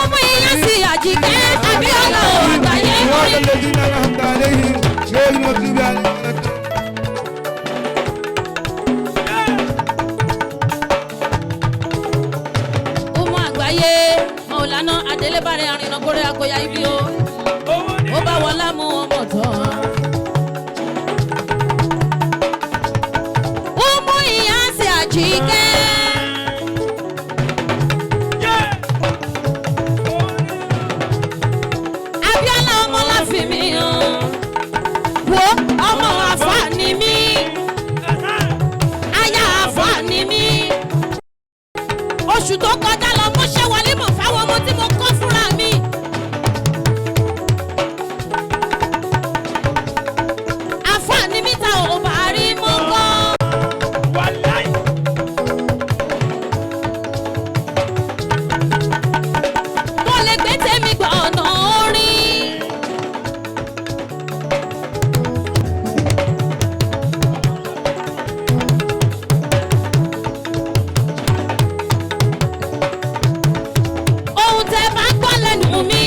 Ọmọ ìyá sí Àjíkẹ́ Abíọ́lá ò àgbáyé صراط orí. الذين أنعمت عليهم غير المغضوب عليهم ولا الضالين. Ọmọ àgbáyé Mọ̀lánà Adélébárẹ̀ Arìnàkórè Akọ̀yà ibi o. Ó bá wọlá mú ọmọ tán. Ọmọ ìyá sí Àjíkẹ́. Abíọ́lá ọmọ láfi mi hàn. Wo ọmọ àfààní mi. Aya àfààní mi. Oṣù tó kọjá lọ mo ṣe wọlé mọ̀ fáwọn ọmọ tí mo kọ́ fúnra mi. Àfààní mi ta ò bá rí mọ́ kọ́. Mo lè gbé tèmi gbọ́ ọ̀nà orin. Ohun tẹ́ bá gbọ́ lẹ́nu mi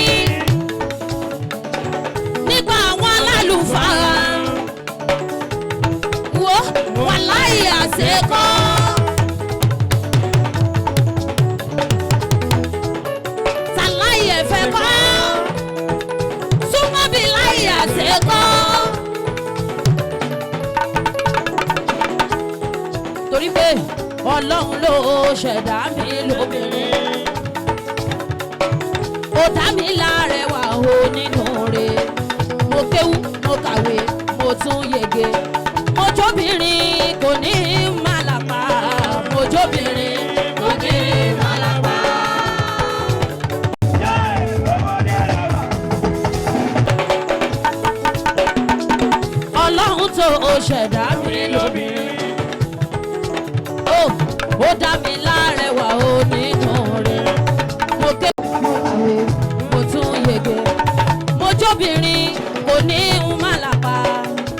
nípa àwọn alálùfáà wo wàláì àṣekọ́. Tàláì ẹ̀fẹ̀ kọ́, súnmọ́ bí láì àṣekọ́. Torí pé Ọlọ́run ló ṣẹ̀dá mi lóbìnrin, ó dá mi lárẹwà o nínú rẹ̀. Mo kéwú, mo kàwé, mo tún yege. Mo jóbìnrin kò ní má làpá. Mo jóbìnrin kò ní má làpá. Ọlọ́run tó o ṣẹ̀dá mi lóbìnrin, ó dá mi lárẹwà o nínú rẹ̀. Mo kéwú, mo kàwé, mo tún yege. Mo jóbìnrin kò ní ń má làpá.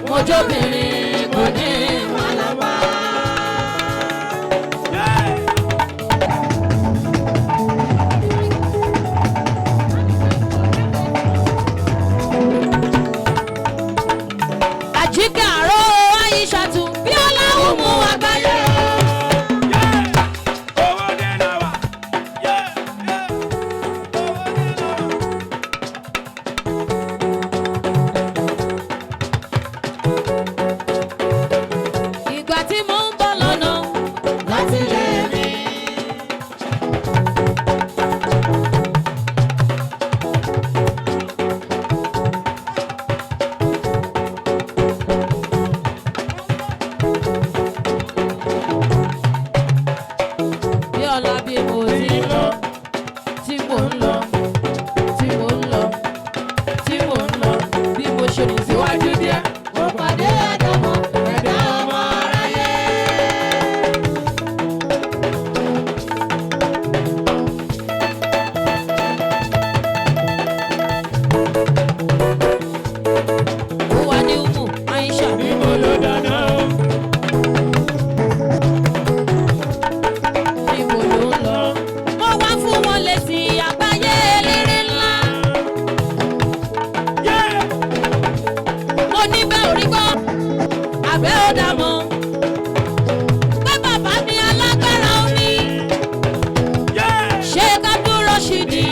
Mo jóbìnrin kò ní ń má làpá. Àjíkẹ́ àrò Aishatu Bíọ́lá Umu àgbáyé. Ìgbà tí mo ń bọ̀ lọ́nà láti lè mi. Bíọ́lá bí mo ti ń lọ, tí mo ń lọ, tí mo ń lọ, tí mo ń lọ, bí mo ṣe rìn síwájú díẹ̀. Mo pàdé Ádámọ̀, ẹ̀dá ọmọ aráyé. Ó wà ní Umu Aisha. Níbo ló ń lọ? Mo wá fún wọn lésì àgbáyé eléré ńlá. Mo ní bẹ́ẹ̀ orí gbọ́, àbẹ́ ó dà mọ́. Pé bàbá mi alágbára omi, ṣé ká dúró sí ni?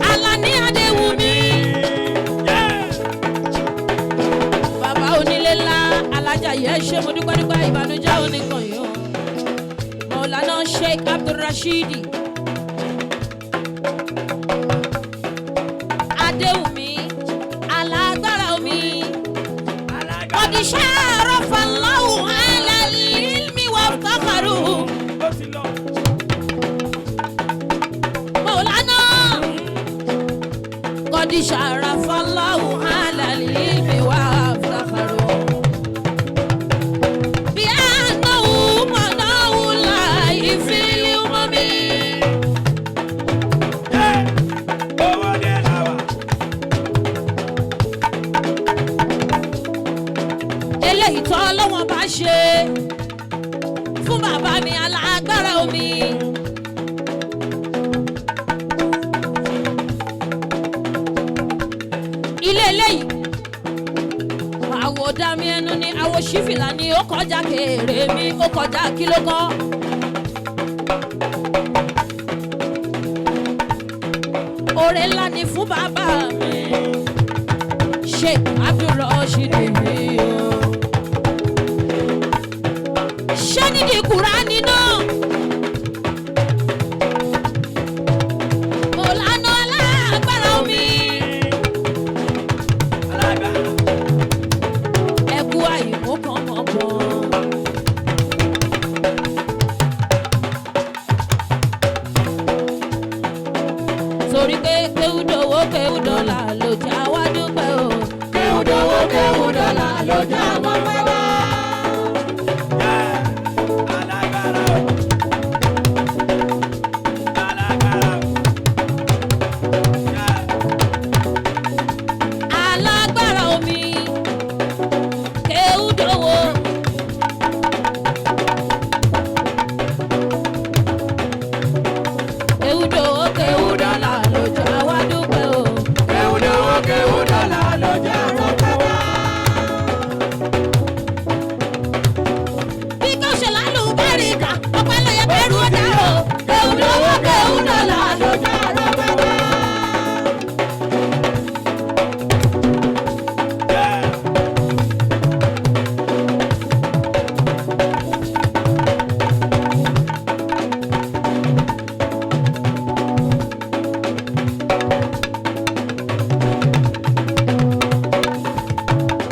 Alani Adéwùmí. Bàbá onílé ńlá alájà yẹ ṣé mo dúpẹ́ dúpẹ́ ìbànújẹ́ oníkan yìí o. Mọ̀lánà Sheikh Abdulrasheed Adéwùmí alágbára omi. Ọ̀dìṣẹ́ rọ̀fàlọ́hù alálìlmi wà fàkàrù. Mọ̀lánà kọ̀dìṣà rọ̀fàlọ́hù alálìlmi wà fàkàrù. Bí a náwó mọ̀ náwó láì fi mọ́ mi. Ilé eléyìí àwòdà mi ẹnu ni àwò sífìlà ni ó kọjá kéré mi ó kọjá kí ló kọ́. Oore ńlá ni fún bàbá mi, Sheikh Abdulrasheed mi o. Ṣé nídìí Kùránì náà? Mọ̀lánà alágbára omi. Ẹ kú àìmú kànmọ́kàn. Torí pé kéwúdowó kéwúdọ́là ló já wá dúpẹ́ o. Kéwúdowó kéwúdọ́là ló já wá pẹ́. Alágbára omi kéwúdowó. Kéwúdowó kéwúdọ́là ló já wá dúpẹ́ o. Kéwúdowó kéwúdọ́là ló já wá pẹ́. Bí kò ṣe lálùbáríkà, ọpẹ́ ló yẹ kẹ́rù ó dá o. Kéwúdowó kéwúdọ́là ló já wá pẹ́.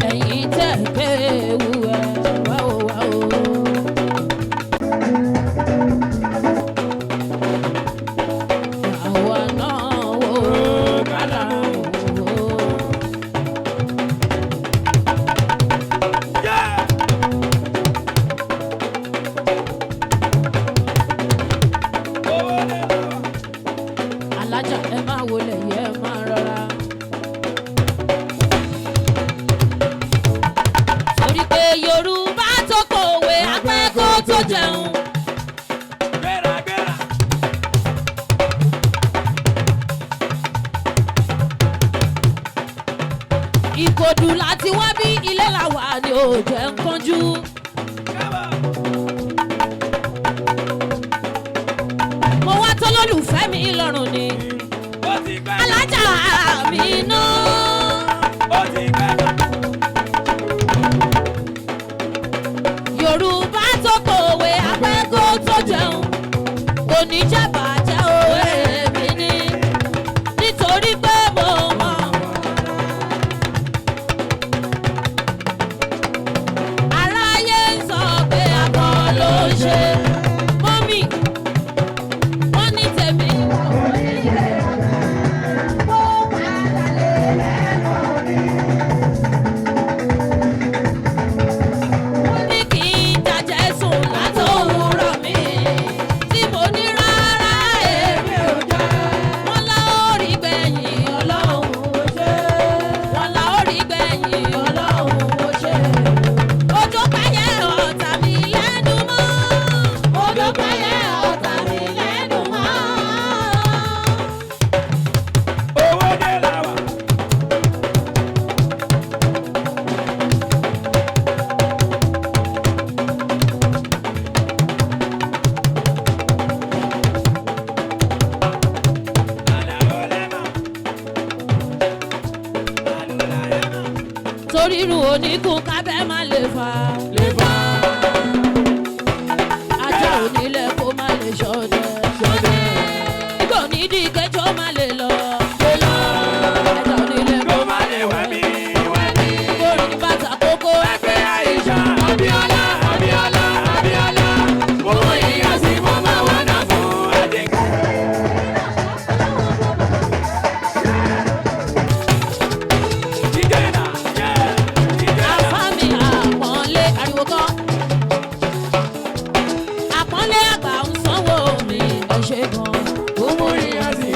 Ẹ̀yin tẹ́ kéwú ẹ̀ wá o wá o. Àwa náà wò kálá wò. Alájà ẹ máa wọlé yẹ ẹ máa rọra. Torí pé Yorùbá tó kòwé apẹ́ kó tó jẹun. Gbéra gbéra. Ìkòdù láti wá bí ilé làwà ni ò jẹ́ ń kánjú. Mo wá tó lólùfẹ́ mi lọ́rùn ni. Ó ti pẹ́. Alájà mi ná. Ó ti pẹ́. Yorùbá tó kòwé apẹ́ kó tó jẹun. Kò ní jẹ́ bàjẹ́ òwe mi ni. Nítorí pé mo mọ̀. Aráyé ń sọ pé akọ ló ń ṣe. Mọ́mì, wọ́n ní tèmi. Ní kí n jàjẹ́ sùn látòwúrọ̀ mi. Tí mo ní rárá èmi ò jẹ́. Wọ́n lá orí gbẹ̀yìn Ọlọ́run ó ṣe. Wọ́n lá orí gbẹ̀yìn Ọlọ́run ó ṣe. Ojú pẹ́yẹ ọ̀tá mi lẹ́nu mọ́. Ojú pẹ́yẹ ọ̀tá mi lẹ́nu mọ́. Owó dé làwà. Àlàó lẹ́mọ̀. Àlùlà lẹ́mọ̀. Torí irun oníkun kábẹ́ má lè fà. Lè fà. Ajá onílẹ̀ kó má lè ṣọdẹ. Ṣọdẹ. Igbó nídìí kẹjọ má lè lọ. Lè lọ. Ẹja onílẹ̀ Kó má lè wẹ̀ mí wẹ̀ mí. Kórìí bàtà kókó. Ẹgbẹ́ Àìṣà Abíọ́lá Abíọ́lá Abíọ́lá. Owó ìyá sí mo máa wà náà fún Adéka. Jíjẹ́ náà jẹ́ jíjẹ́ náà. Àfáàmì àpọ́nlé ariwo kọ́. Àpọ́nlé àgbà ń sanwó mi ẹ ṣé gan. Owó ìyá sí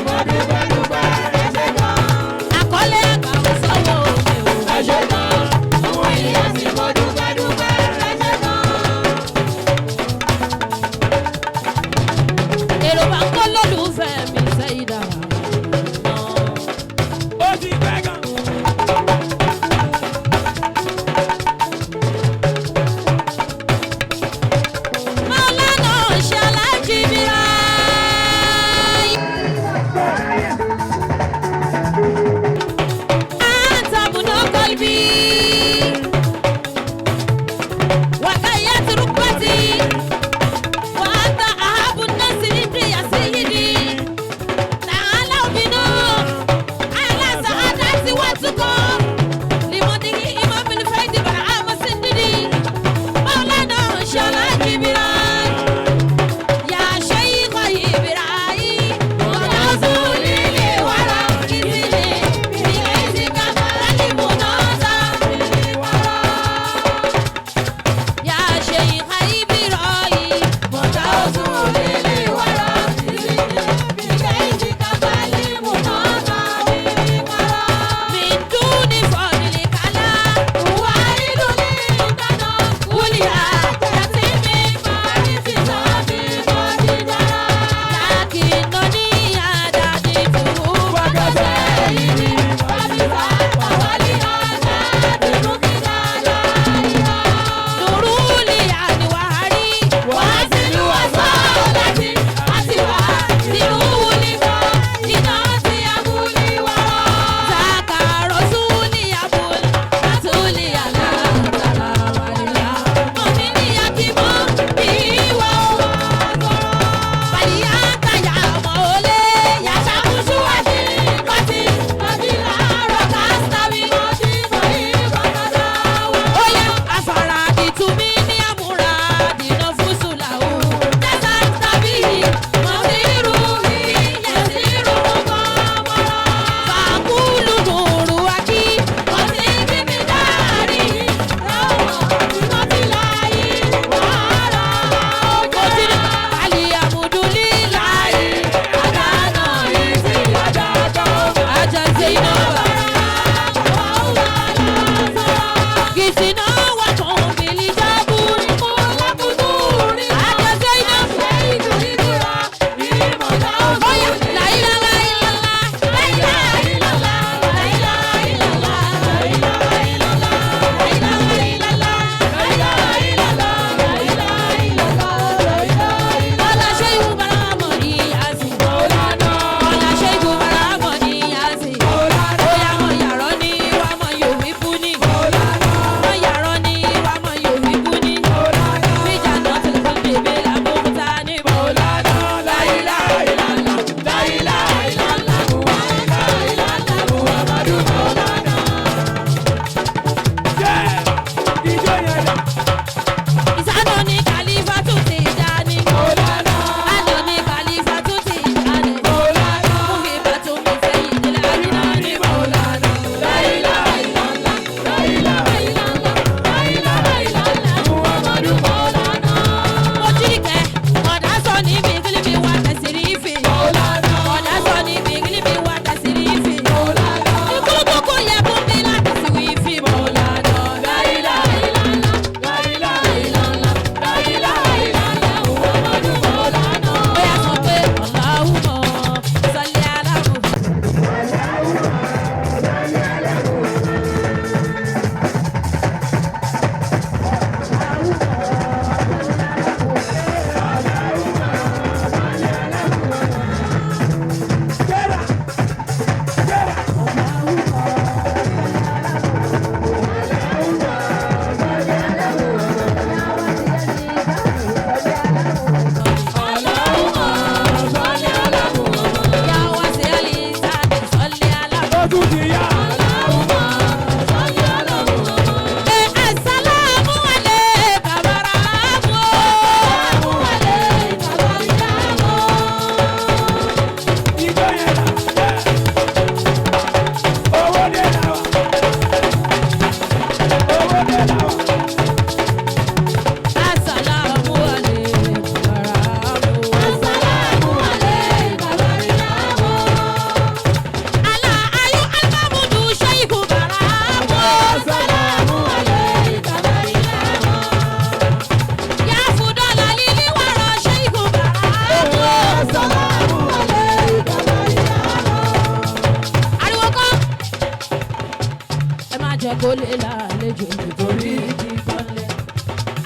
kó lè lálejò nítorí kíkọ́lé.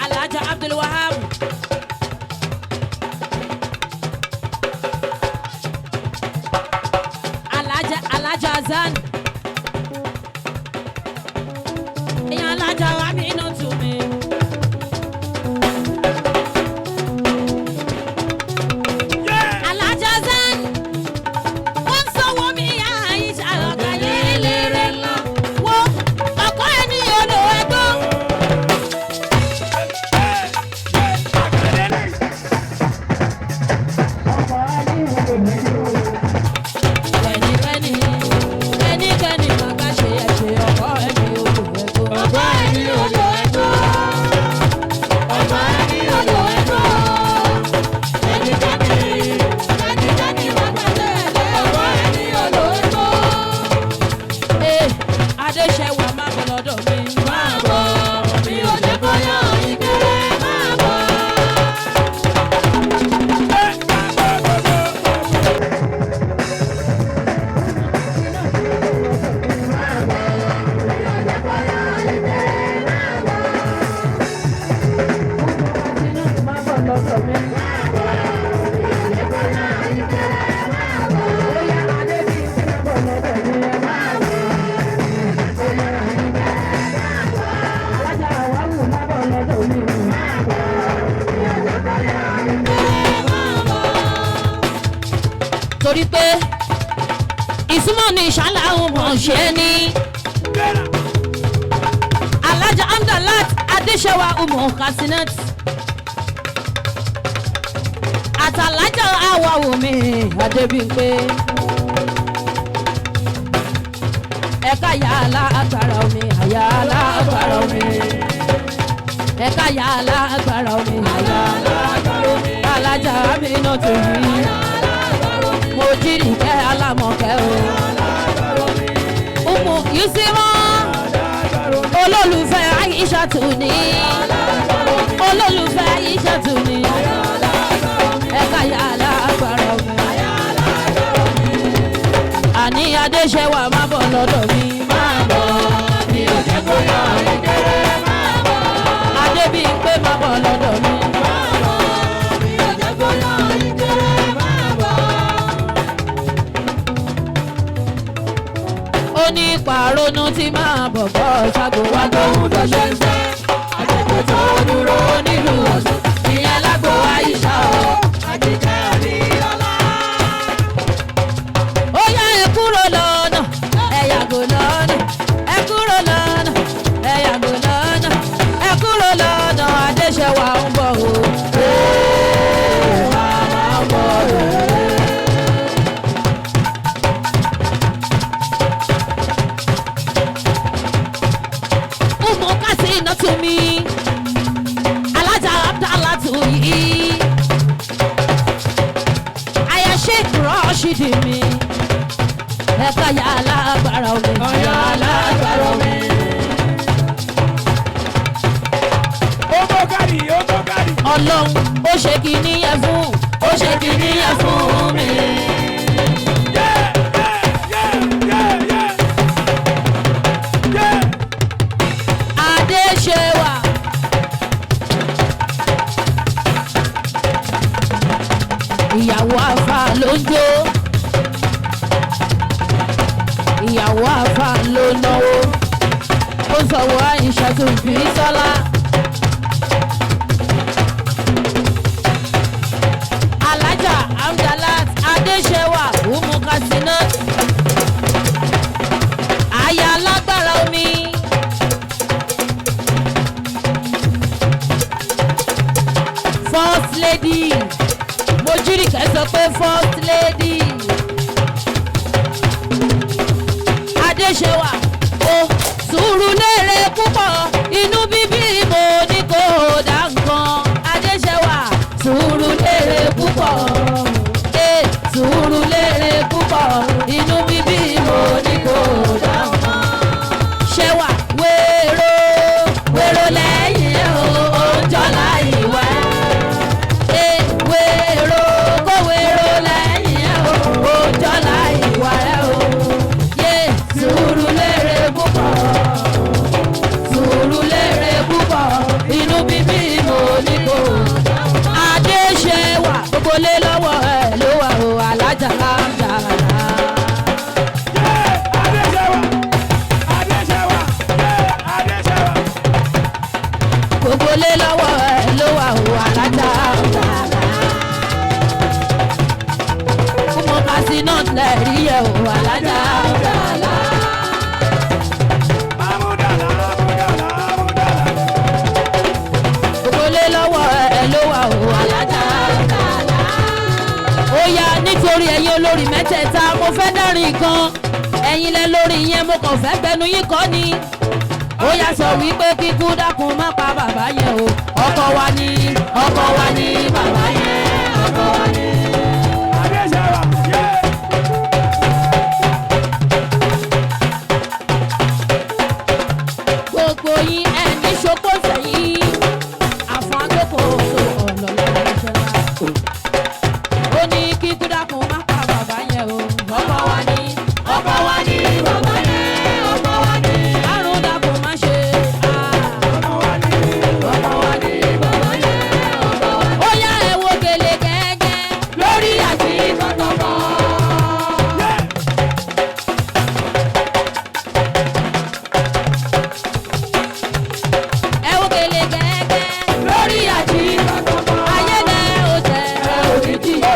Alhaja Abdul Wahab. Alhaja Alhaja Azan. Ìyá Alhaja Aminu tù mí. Alhaja Azan. Wọ́n sanwó mi Aisha ọ̀gá yẹlẹ́rẹ́ ńlá. Wo ọkọ ẹni odò ẹgbọ́. Ẹnikẹ́ni ẹnikẹ́ni màkà ṣe ẹ̀ṣẹ̀ ọkọ ẹni odò ẹgbọ́. Ọkọ ẹni odò ẹgbọ́. Ọkọ ẹni odò ẹgbọ́. Ẹnikẹ́ni ẹnikẹ́ni má gbàgbé ẹ̀jẹ̀ ọkọ ẹni odò ẹgbọ́. Ee, Adéṣẹ́wà má bọ̀ lọ́dọ̀ mi. Máa bọ̀, mi ò jẹ́ kó yán ìkéré, máa bọ̀. Torí pé ìsúnmọ́ ni ìṣáláhùn mọ̀ ṣe ní. Alhaja Amdalat Adéṣẹ́wà Umu Kasinat. Àtàlájà Awàwùmí Adébímpé. Ẹ̀ka yà alágbára omi, àyà alágbára omi. Ẹ̀ka yà alágbára omi, àyà alágbára omi. Alájà Amina tòyí. Mo jírí kẹ́ alámọ̀kẹ́ o. Umu Yusima olólùfẹ́ Aisha tù ní. Olólùfẹ́ Aisha tù ní. Ẹ̀ka yà alágbára omi. Àní Adéṣẹ́wà má bọ̀ lọ́dọ̀ mi. Má bọ̀ Mi ò jẹ́ kó yán ìkéré, máa bọ̀. Adébímpé má bọ̀ lọ́dọ̀ mi. Mi ò jẹ́ kó yán ìkéré, máa bọ̀. Ó ní pàrónú tí máa bọ̀ bọ́ ṣàgò wá gbóhùn tó ṣe ń fẹ́. Àgbẹ̀kọ̀ tó dúró Onílù ọ̀sùn ìyẹn lágbo Aisha o. Àjíkẹ́ Abíọ́lá. Ó yá ẹ kúrò lọ́nà, ẹ yàgò lọ́nà, ẹ kúrò lọ́nà, ẹ yàgò lọ́nà, ẹ kúrò lọ́nà, Adéṣẹ́wà ń bọ̀ o. Ee, màmá ń bọ̀ o. Umu Kasina to me, Alhaja Abdallah to yi. Aya Sheikh Rashid mi. Ẹ̀ka yà alágbára omi. Ọ̀yà alágbára omi. Ọlọ́run ó ṣe kìíní yẹn fún ó ṣe kìíní yẹn fún mi. Adéṣewà. Ìyàwó àfà ló ń jó. Ìyàwó àfà ló náwó. Ó sọ̀wọ́ Àìṣà tó fi sọ́lá. Alájà Amdalat Adéṣewà Umu Katsina. Aya alágbára omi. First lady. Mojúrìkẹ́ sọ pé first lady. Adéṣewà o sùúrù lérè púpọ̀ inú bíbí mo ní kò dá nǹkan. Adéṣewà sùúrù lérè púpọ̀ e sùúrù lérè púpọ̀ inú bíbí mo ní kò dá nǹkan. Ṣẹwà wéró wéró lẹ́yìn ẹ̀ o ó ń jọ́lá ìwẹ́. E wéró kó wéró lẹ́yìn. Kasinat lẹ́rí yẹ o alájà Abdala. Gbogbo lé lọ́wọ́ ẹ ló wà o alájà Abdala. Ó yá, nítorí ẹ̀yin olórí mẹ́tẹ̀ẹ̀ta, mo fẹ́ dárin kan. Ẹ̀yin lẹ lórí yẹn, mo kàn fẹ́ gbẹnu yín kọ́ ni. Ó yá, sọ wípé kíkú dákun má pa bàbá yẹn o. Ọkọ wa ni, ọkọ wa ni bàbá yẹn, ọkọ wa ni. Gbogbo yín, ẹni ṣokó sẹ́yìn àfọ̀n agbókòóso ọ̀lọ́lá ìṣẹ́lá. Ó ní kíkú dákun má pa bàbá yẹn o. Ọkọ wa ni, ọkọ wa ni bàbá yẹn, ọkọ wa ni. Àrùn dákun má ṣe á. Ọkọ wa ni bàbá yẹn, ọkọ wa ni. Ó yá, ẹ wo gèlè gẹ́gẹ́ lórí àti tọ́tọ́mọ́. Ẹ wo gèlè gẹ́gẹ́ lórí àti tọ́tọ́mọ́. Ayé lẹ ó jẹ ẹ ò ní jìyà.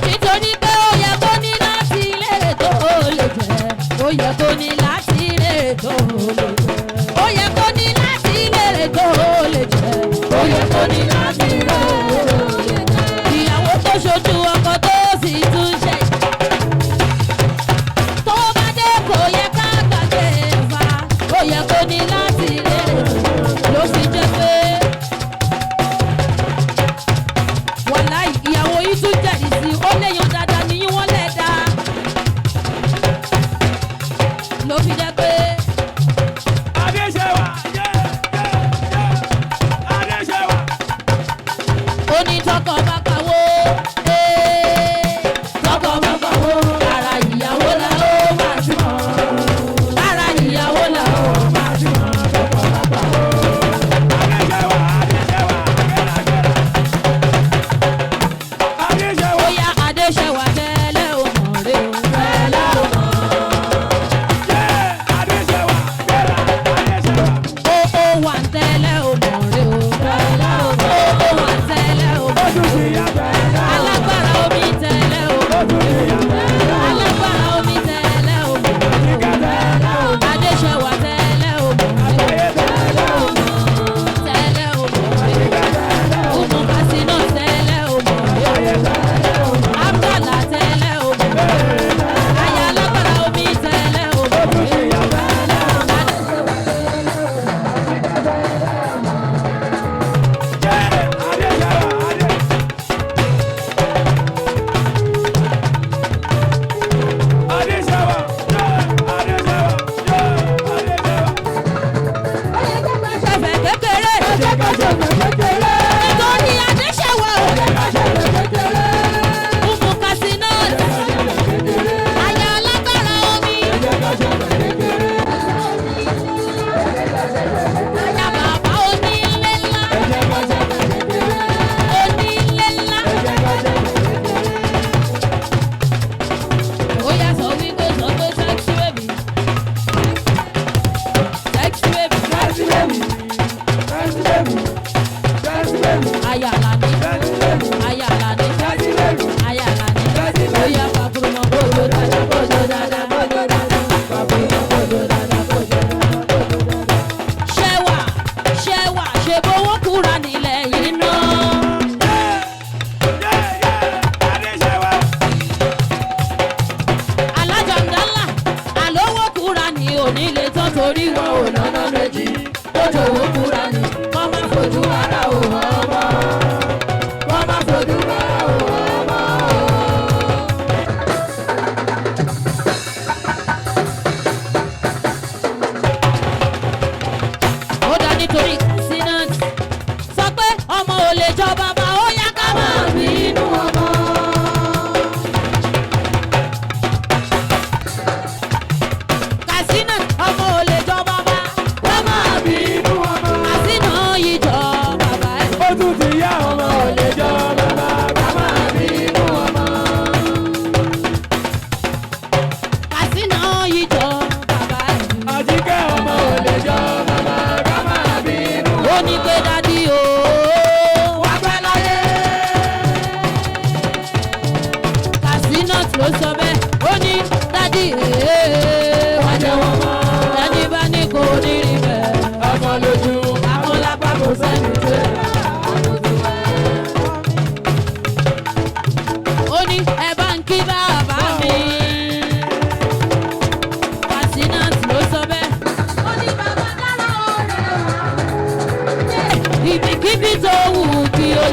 Nítorí pé ó yẹ kó ní láti lérè tó lè jẹ́, ó yẹ kó ní láti lérè tó lè jẹ́, ó yẹ kó ní láti lérè tó lè jẹ́, ó yẹ kó ní láti lérè tó lè jẹ́. Ìyàwó tó ṣojú ọkọ tó sì tún ṣe tó bá dé, kò yẹ ká gbàgbé fa. Ó yẹ kó ní láti lérè tó ló fi jẹ́ pé wàláì, ìyàwó yìí tún jẹ̀rìí sí i. Ó léèyàn dáadáa ní yín, wọ́n lẹ̀ dá ló fi jẹ́ pé ó ní tọkọ bá pawó, ee, tọkọ bá pawó, ara ìyàwó la ó máa ti mọ̀, ara ìyàwó la ó máa ti mọ̀, tọkọ bá pawó. Ó yá, Adéṣẹ́wà, tẹ́lẹ̀ ò mọ̀ rè o, tẹ́lẹ̀ ò mọ̀. Ó ó wà ń tẹ́lẹ̀ ò mọ̀ rè o, tẹ́lẹ̀ ò mọ̀. Ó ó wà ń tẹ́lẹ̀ ò mọ̀ rè o. Alágbára omi, tẹ́lẹ̀ ò mọ̀ rè o. Alágbára omi, tẹ́lẹ̀ ò mọ̀ rè o. Adéṣẹ́wà, tẹ́lẹ̀ ò mọ̀ rè o. Tẹ́lẹ̀ ò mọ̀ rè o. Umu Kasina, tẹ́lẹ̀ ò mọ̀ rè o. Abdala, tẹ́lẹ̀ ò mọ̀ rè o. Aya alágbára omi, tẹ́lẹ̀ ò mọ̀ rè o. Ṣẹ̀fẹ̀ kékeré. Nítorí Adéṣẹ́wà o. Umu Kasinat. Aya alágbára omi. Aya bàbá onílé ńlá. Onílé ńlá. Ó yá, sọ wípé, sọ pé sexy baby. Sexy baby. Ayalani. Ayalani. Ayalani. Oya, pakuruma kojo dada, kojo dada, kojo dada. Pakuruma kojo dada, kojo dada, kojo dada. Ṣẹ́wà, ṣẹ́wà, ṣe bówó kúra nílẹ̀ yìí ná. Alájàndálà, àlówó kúra ní òní lè tán torí wọn ò lọ́nà méjì. Kójó owó kúra ní, kọ́ má fojú ara ò hàn ọmọ.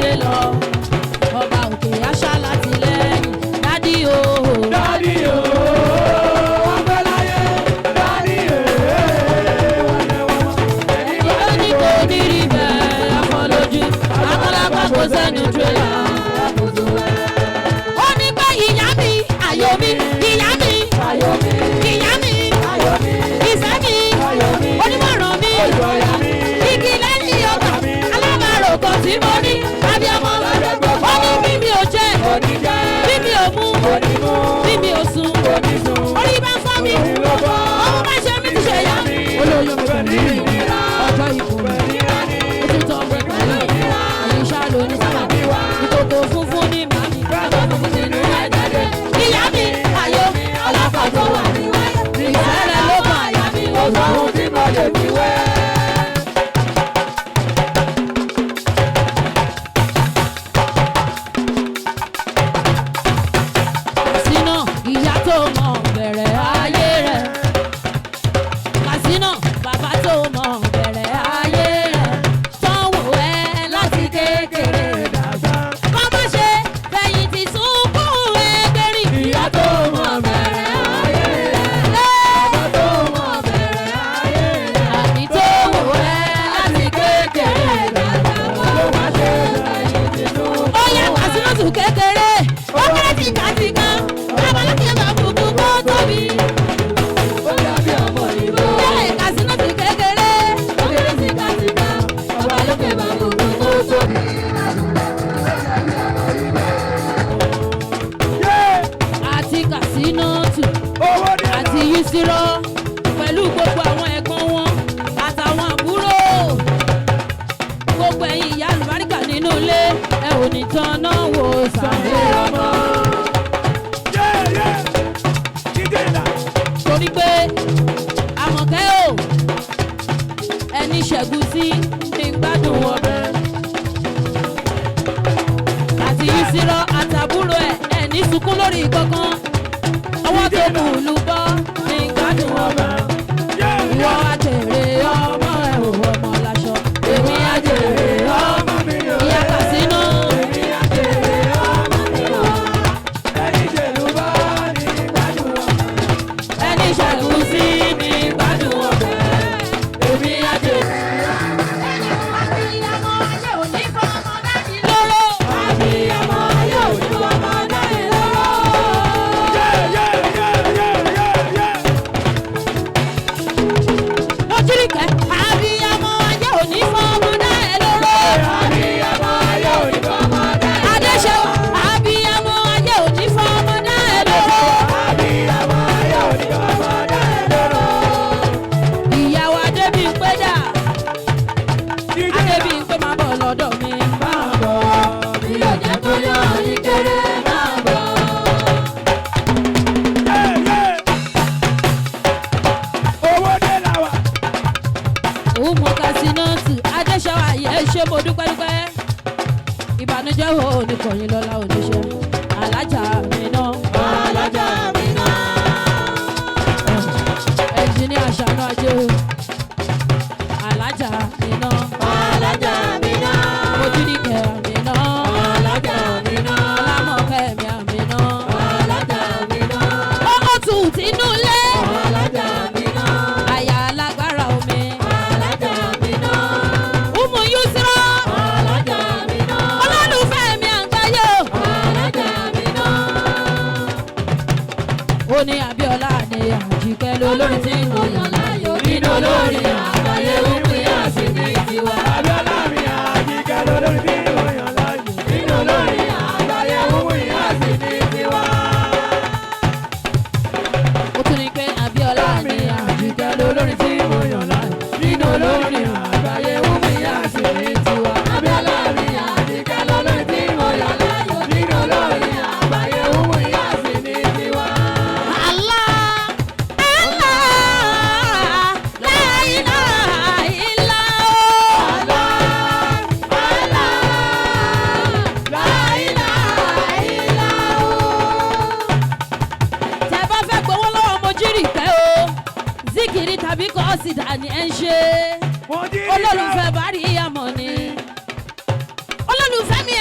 lè lọ. Ọba òkè aṣá láti lẹ́yìn. Dádì o. Dádì o, wọ́n fẹ́ láyé. Dádì wọ́n jẹ́ wọ́n mọ́. Ẹni bá Ó ní kò ní rí bẹ́ẹ̀ afọlójú. Akọ́lápá kò sẹ́nu tírélà. Ó ní pé ìyá mi, àyò mi, ìyá mi, ayọ̀ mi, ìyá mi, ayọ̀ mi, ìfẹ́ mi, ayọ̀ mi, onímọ̀ràn mi. ìjọyà mi. Igi lẹ́yìn ọgbà, alábàárò kan tí mo ní, abiyamọ. Ó ní bí mi ò jẹ, Oníjẹ́, bí mi ò mú, onímú, bí mi ò sùn. onísùn. Orí bá ń fọ́ mi, Orí ló fọ́. ọmọ bá ṣe mí ti ṣe yá. Olóyún mi pẹ̀lú ìnira, ọjọ́ ìkùn mi, òtútù ọmọ pẹ̀lú ìnira, ẹ̀yin ṣá ló ní sábàbí wa. Ìkòkò funfun ní màmí, bàbá funfun sínú ẹ̀ jáde. Ìyá mi, àyò mi, ọlọ́pàá tó wà ní wáyé. Ìfẹ́ rẹ̀ ló bá àyà mi wò. Ohun tí mo lè fi wẹ́. Kàsínà ìyá tó mọ̀ bẹ̀rẹ̀ ayé rẹ̀. Kàsínà bàbá tó mọ̀ bẹ̀rẹ̀ ayé rẹ̀. Tánwò ẹ láti kékeré. Kọ́ má ṣe fẹ̀yìntì sunkún ẹgbẹ̀rin. Ìyá tó mọ̀ bẹ̀rẹ̀ ayé rẹ̀. Bàbá tó mọ̀ bẹ̀rẹ̀ ayé rẹ̀. Àní tó wò ẹ́ láti kékeré. Ló máa ṣe fẹ̀yìntì sunkún. Ó yá Kàsínà tù kékeré. Ó kéré tìkàtìkà. Bàbá lókè bá bùkún kó tóbi. Ó dàbí ọmọ ìbò. Bẹ́ẹ̀ Kàsínà tù kékeré. Ó kéré tìkàtìkà. Bàbá lókè bá bùkún kó tóbi. Àti Kàsínà tù Owó dé lọ. àti Yusirọ pẹ̀lú gbogbo àwọn ẹ̀gbọ́n wọn àtàwọn àbúrò gbogbo ẹ̀yin ìyá àlùbáríkà nínú ilé ẹ ò ní tán náà wò sàré ọmọ. Torí pé Àmọ̀kẹ́ o ẹni ṣẹ́gun sí ní gbádùn ọbẹ̀ àti Yusirọ àtàbúrò ẹ̀ ẹ̀ ní sunkún lórí kankan ọwọ́ tó kù lù bọ́ ní gbádùn ọbẹ̀ ìwọ àjèrè ọmọ ẹ ò ọmọ láṣọ èmi àjèrè ọmọ ìyá Kàsínà ẹni ṣẹ́gun sí ní gbádùn ọbẹ̀ èmi àjèrè. Lóró àbíyamọ ayé òní ọmọ náà lóró. Lójúrìkẹ́ àbíyamọ ayé òní fọmọ náà lóró. Adéṣẹ́wà àbíyamọ ayé òní fọmọ náà lóró. Ìyàwó Adébímpé dà Adébímpé máa bọ̀ lọ́dọ̀ mi. Mi ò jẹ́ kó yọ oyin kéré máa bọ̀. Òun mọ Kàsínọ́ọ̀tì Adéṣẹ́wà yẹ ṣé mo dúpẹ́ dúpẹ́. Ìbànújẹ́ wo ni kọ̀yìn lọ́la oníṣẹ́ alájà mi náà. Alájà mi náà. Ẹnjìníà ṣàánú ajé o. Alájà mi náà. Alájà mi náà. Mojúdìkẹ́ mi náà. Alájà mi náà. Ọlámọ̀kẹ́ mi àmì náà. Alájà mi náà. Ó tù tínú lé. Alájà mi náà. Àyà alágbára omi. Alájà mi náà. Umu Yusra. Alájà mi náà. Olólùfẹ́ mi àgbáyé o. Alájà mi náà. Ó ní Abíọ́lá ni Àjíkẹ́ lólórí tí mo yàn láàyò Nínú olórin àgbáyé ń pín àsìkò tiwa. Nínú olórin àgbáyé ń pín àsìkò tiwa. Ó tún ní pé Abíọ́lá ni Àjíkẹ́ lólórí tí mo yàn láàyò Nínú olórin àgbáyé ń pín àsìkò tiwa. Abíọ́lá mi Àjíkẹ́ lolórin tí mo yàn láàyò. Nínú olórin àgbáyé ń pín àsìkò tiwa. Allah, Allah, la ilaha illa Allah, la ilaha illa hu. Tẹ́ bá fẹ́ gbowó lọ́wọ́ Mojírìkẹ́ o, zikiri tàbí kọ́sìdà ni ẹ ń ṣe. Olólùfẹ́ bá rí àmọ́ ni. Olólùfẹ́ mi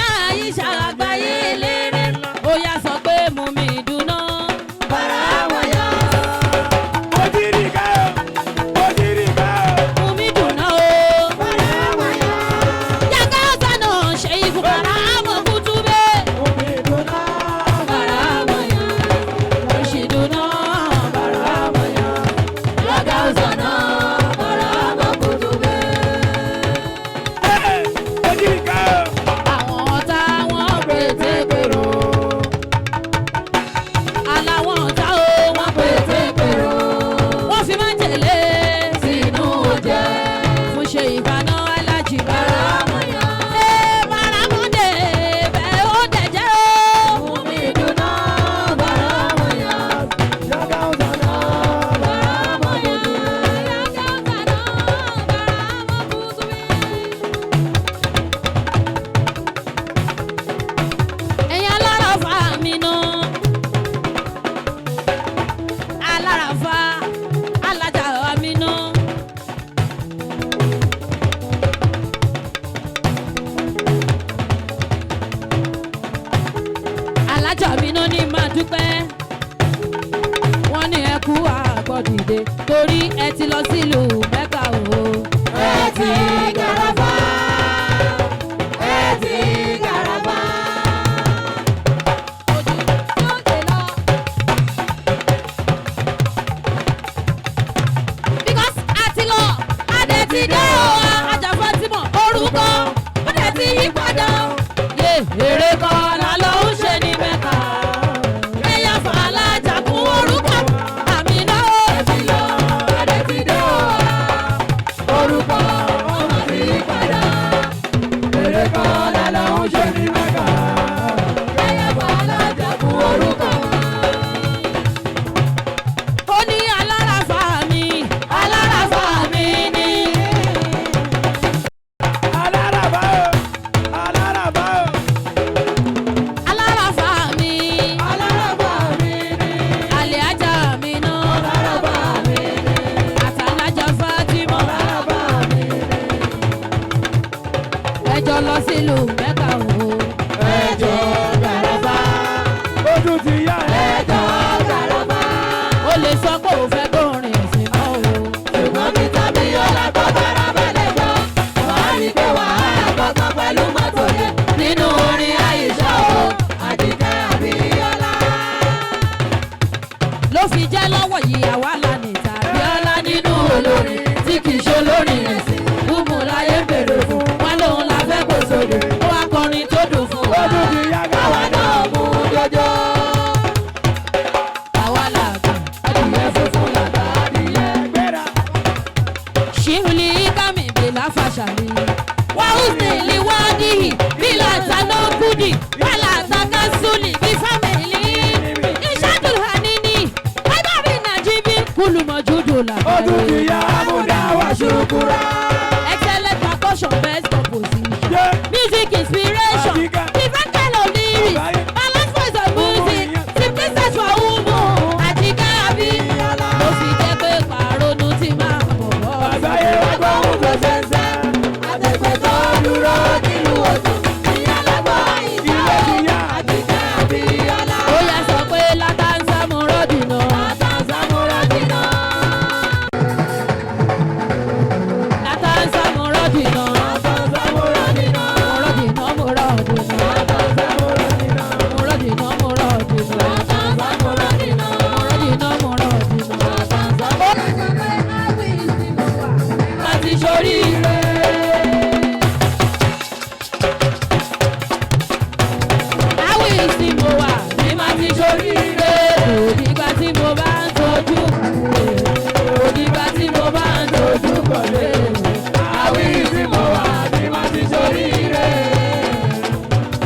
Alájà mi náà ní máa dúpẹ́. Wọ́n ní ẹ kú àgbọ̀dìde torí ẹ ti lọ sílùú Mẹ́kà o. Ẹ ti gàràfà. Ẹ ti gàràfà. Ojú yóò dé lọ. Because a ti lọ, a dẹ̀ ti dé o, Ajá Fatima orúkọ, ó dẹ̀ ti yí padà. Yé èrè kan la lọ ń ṣe ní Mẹ́kà. Ẹ̀yà fàlàjà kún orúkọ, àmì náà ó. Ẹ ti lọ, ẹ dẹ̀ ti dé o. Orúkọ ọmọ ti yí padà. Èrè kan lálọ́ ń ṣe ní Mẹ́kà. Ẹyẹ fàlàjà kún orúkọ. Ó ní alárafà mi, alárafà mi ni. Aláràbá o, aláràbá o, Alárafà mi, aláràbá mi ni. àlè ajá mi náà. Aláràbá mi ni. Àtàlájà Fátímọ̀. Aláràbá mi ni. Ẹjọ́ lọ sílùú Mẹ́kà o. Ẹjọ́ gàràbá. Ojú ti yá ẹ. Ẹjọ́ gàràfà. Ó lè sọ pé òun fẹ́ gbórin ẹ̀sìn mọ́ o. Ṣùgbọ́n mi tàbí ọ̀la tó fara balẹ̀ gbọ́. Wàá rí pé wàhálà kankan pẹ̀lú mọ́tò yẹn. Nínú orin Àyíṣà o, Àjíkẹ́ Abíọ́lá. Ló fi jẹ́ lọ́wọ́ yìí àwa la ní tàbí ọlá nínú olórin tí kì í ṣe olórin ẹ̀sìn. Búmu láyé ń bèrè fún wọn lòun la fẹ́ kó sóde. Ó wá kọrin tó dùn fún wa. Ojú ti yá Káwa gàràbá. náà mú jọjọ. Àwa làgbà. Adìyẹ funfun làgbà adìyẹ. Gbéra. Ṣíhùlì kàmì bìlà fàṣàlì. Wàhùsì liwádìí bìlà tanókùdì wàlà takásùlì bí fámìlì. Ìṣàdùn hàníní ẹgbẹ́ nàìjíríà kùlùmọ̀júdù Ojú làbẹ̀rẹ̀. ti yá Amúdá wa ṣukura. Excellent percussion, best composition. Yé. Music inspiration, Àbíkẹ́. different kind of lyrics, Àbáyé. balance voice of music, simplicity for umu, Àjíkẹ́ Abíọ́lá. Ló fi jẹ́ pé pàrọ̀nù ti máa bọ̀ bọ̀. Àgbáyé wa gbọ́ ohun tó ṣe ń sẹ́. Àtẹ̀pẹ̀ tó dúró nílùú Ọ̀ṣun. Ìyá lágbó Àyíṣà Ilé o, ti yá. Àjíkẹ́ Abíọ́lá. Ó yá sọ pé látàǹsà mo rọ́ọ̀dì náà. Àtàǹsàmúrà jìnnà. Látàǹsà mo rọ́ọ̀dì náà. Àtàǹsàmúrà jìnnà. Mo rọ́ọ̀dì náà, mo rọ́ọ̀dì náà. Àtàǹsàmúrà jìnnà. Mo rọ́ọ̀dì náà, mo rọ́ọ̀dì náà. Àtàǹsàmúrà jìnnà. Mo rọ́ọ̀dì náà, mo rọ́ọ̀dì náà. Àti ṣoríire. Àwìn tí mo wà ní má ti ṣoríire. Òdìgbà tí mo bá ń tojú kọ̀lé. Òdìgbà tí mo bá ń tojú kọ̀lé. Àwìn tí mo wà ní má ti ṣoríire.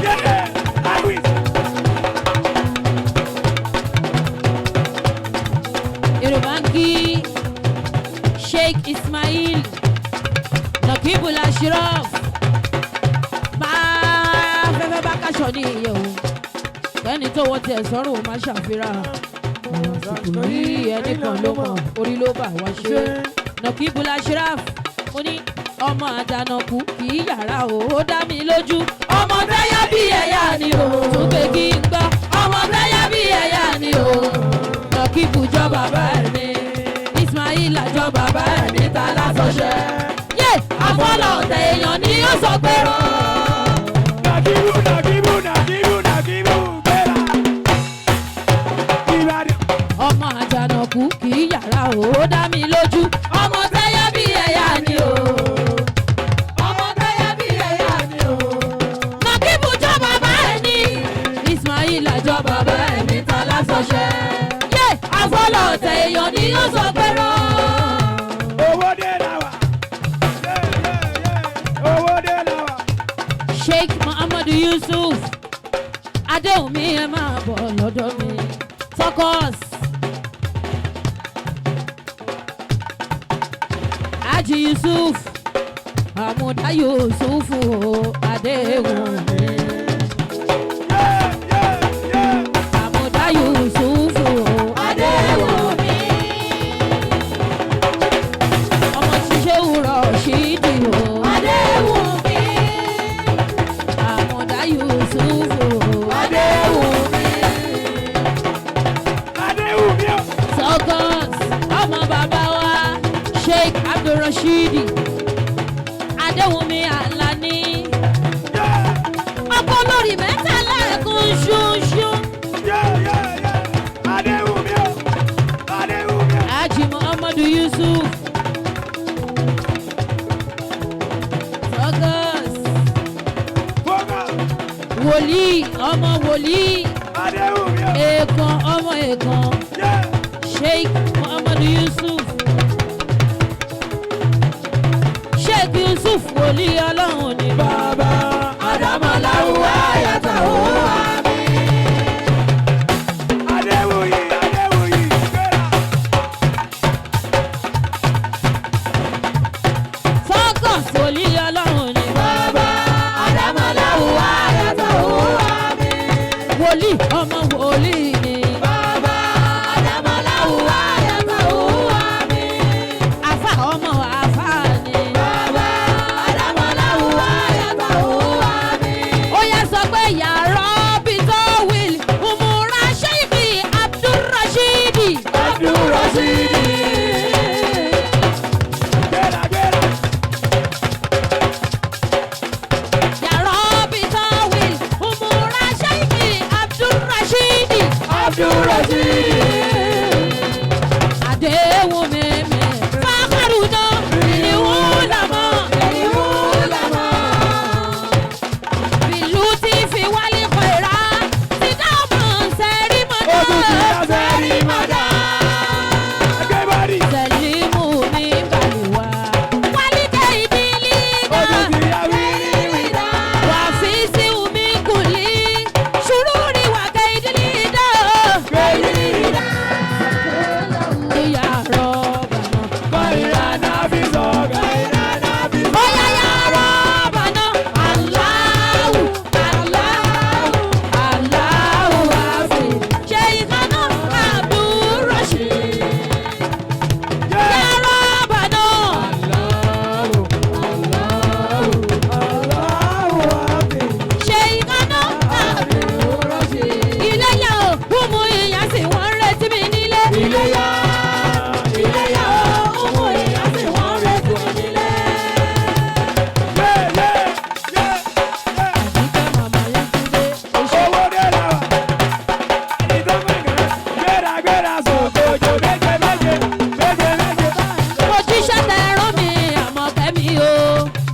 Yeah, àwìn. Yorùbá ń kí Sheikh Ismail Nakibul Ashraf máa fẹ́fẹ́ bá káṣọ ní iye o kẹ́ni tó wọ́n tiẹ̀ sọ́rùn ó máa ṣàfihàn àsìkò yìí ẹnì kan ló mọ̀ orí ló bà wá ṣe Nakibul Ashraf mo ní ọmọ àjànàkú kì í yàrá o ó dá mi lójú ọmọ táyà bí ẹ̀yà ni o tún pé kí n gbọ́ ọmọ táyà bí ẹ̀yà ni o Nakibu jọ bàbá ẹ̀ ní Ismail àjọ bàbá ẹ̀ níta lásọṣẹ yé àfọlọ́ ọ̀tẹ̀ èèyàn ni ó sọ pé rán. Nàkíbù, Nàkíbù, Nàkíbù, Nàkíbù, gbéra. Ìbàdàn. Ọmọ àjànàkú kì í yàrá o ó dá mi lójú ọmọ táyà bí ẹ̀yà ni o. Ọmọ táyà bí ẹ̀yà ni o. Nakibu jọ bàbá ẹ̀ ní Ismail àjọ bàbá ẹ̀ níta lásọṣẹ yé àfọlọ́ ọ̀tẹ̀ èèyàn ni ó sọ pé rán. Owó dé la wà. Yeah, yeah, yeah. Owó dé la wà. Sheikh Muhammadu Yusuf Adéhùnmí ẹ máa bọ̀ lọ́dọ̀ mi focus. Haji Yusuf Àmúdá Yusuf o Adéhùnmí Yeah, yeah, yeah. Àmúdá Yusuf o Adéwùmí. Ọmọ ṣiṣẹ́ wúrọ̀ ṣídì o Adéwùmí. Àmúdá Yusuf o Adéwùmí. Wòlíì ọmọ wòlíì. Èèkàn ọmọ èèkàn. Sheikh Muhammadu Yusuf. Sheikh Yusuf wòlíì ọlọ́run ni bàbá. Àdámọ̀láwù àyàtọ̀ òwò àmì. Focus wòlíì ọlọ́run ni bàbá. Àdámọ̀láwù àyàtọ̀ òwò àmì. Wòlíì ọmọ wòlíì ni. Bàbá Àdámọ̀láwù àyàtọ̀ òwò àmì. Àfà ọmọ àfà ni. Bàbá Àdámọ̀láwù àyàtọ̀ òwò àmì. Ó yá sọ pé yàrá bí tó wíl umura sheikh Abdulrasheed. Abdulrasheed. Yàrá bí tó wíl umura sheikh Abdulrasheed. Abdulrasheed. Àdéhùn mímì fákàrùnà ìníwúlàmọ́ Ìwúlàmọ́. ìlú tí fi wálé pẹ̀rá ti dáhùn sẹ́rí mọ́tò. Sẹ́rí mọ́dà. Sẹ̀límù ní Bàlùwà. Wálídé ìdílé náà. Wà fi sí omi kùlí. Ṣùrùrì wà kẹ́ ìdílé náà. Ìyá rọ̀bà náà. Bóyá yá rọ̀bà náà. Aláwù, aláwù, aláwù àfi. Ṣé ìkànnà Abdulrasheed? Yá rọ̀bà náà. Ṣé ìkànnà Abdulrasheed? Iléyá o, Umu ìyá sì wọ́n ń retí mi nílé. Iléyá, iléyá o, ọmọ ìyá sì wọ́n retí mi nílé. Àbíkẹ́ màmá Yétúndé, oṣù Mo jíṣẹ́ tẹ rán mi àmọ̀kẹ́ mi o.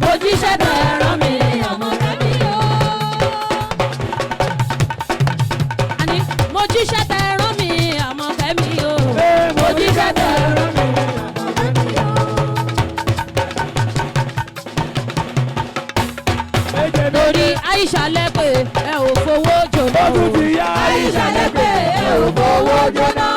Mo jíṣẹ́ tẹ rán mi àmọ̀kẹ́ mi o. Àní mo jíṣẹ́ tẹ rán mi àmọ̀kẹ́ mi o. Mo jíṣẹ́ tẹ rán mi, àmọ̀kẹ́ mi o. Torí Aisha lẹ́pẹ̀ ẹ ò fowó jòló. Àyíṣà lẹ́pẹ̀ ẹ ò fowó jóná.